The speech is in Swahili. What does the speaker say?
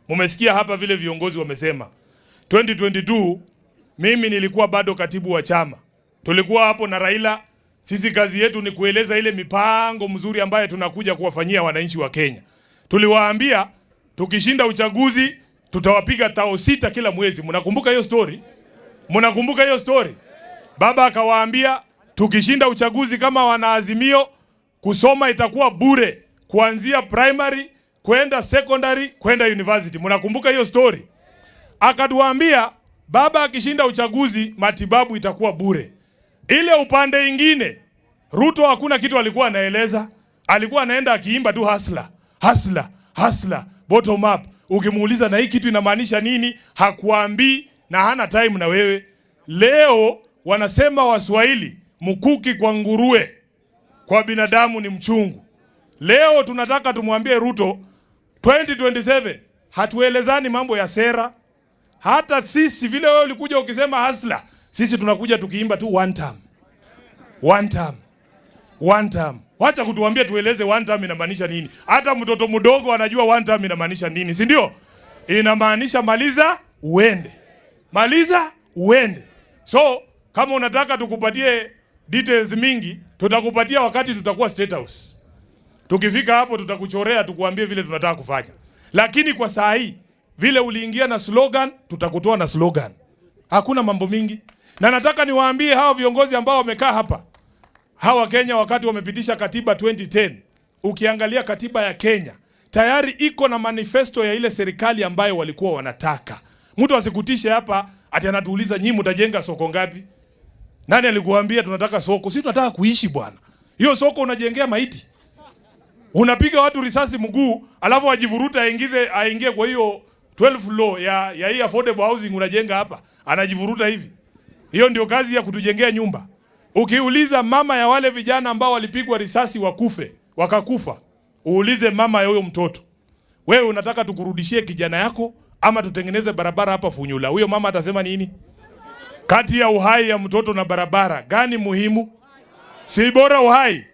Mumesikia hapa vile viongozi wamesema. 2022 mimi nilikuwa bado katibu wa chama, tulikuwa hapo na Raila. Sisi kazi yetu ni kueleza ile mipango mzuri ambayo tunakuja kuwafanyia wananchi wa Kenya. Tuliwaambia tukishinda uchaguzi tutawapiga tao 6 kila mwezi. Mnakumbuka hiyo story? Mnakumbuka hiyo story? Baba akawaambia tukishinda uchaguzi kama wanaazimio, kusoma itakuwa bure kuanzia primary kwenda secondary kwenda university. Mnakumbuka hiyo story? Akatuambia baba akishinda uchaguzi matibabu itakuwa bure. Ile upande ingine Ruto hakuna kitu alikuwa anaeleza, alikuwa anaenda akiimba tu hustler, hustler, hustler, bottom up. Ukimuuliza na hii kitu inamaanisha nini, hakuambii na hana time na wewe. Leo wanasema Waswahili, mkuki kwa nguruwe, kwa binadamu ni mchungu. Leo tunataka tumwambie Ruto 2027 hatuelezani mambo ya sera. Hata sisi vile wewe ulikuja ukisema hustler, sisi tunakuja tukiimba tu one term. One term. One term. Wacha kutuambia tueleze one term inamaanisha nini. Hata mtoto mdogo anajua one term inamaanisha nini, si ndio? Inamaanisha maliza uende. Maliza uende. So kama unataka tukupatie details mingi, tutakupatia wakati tutakuwa State House. Tukifika hapo tutakuchorea tukuambie vile tunataka kufanya. Lakini kwa saa hii vile uliingia na slogan, tutakutoa na slogan. Hakuna mambo mingi. Na nataka niwaambie hawa viongozi ambao wamekaa hapa, hawa Kenya wakati wamepitisha katiba 2010, ukiangalia katiba ya Kenya tayari iko na manifesto ya ile serikali ambayo walikuwa wanataka. Mtu asikutishe hapa ati anatuuliza nyinyi mtajenga soko ngapi? Nani alikuambia tunataka soko? Sisi tunataka kuishi bwana. Hiyo soko unajengea maiti. Unapiga watu risasi mguu, alafu ajivuruta aingize aingie kwa hiyo 12 floor ya hii affordable housing unajenga hapa. Anajivuruta hivi. Hiyo ndio kazi ya kutujengea nyumba. Ukiuliza mama ya wale vijana ambao walipigwa risasi wakufe, wakakufa, uulize mama ya huyo mtoto, wewe unataka tukurudishie kijana yako ama tutengeneze barabara hapa Funyula? Huyo mama atasema nini? Kati ya uhai ya mtoto na barabara, gani muhimu? Si bora uhai?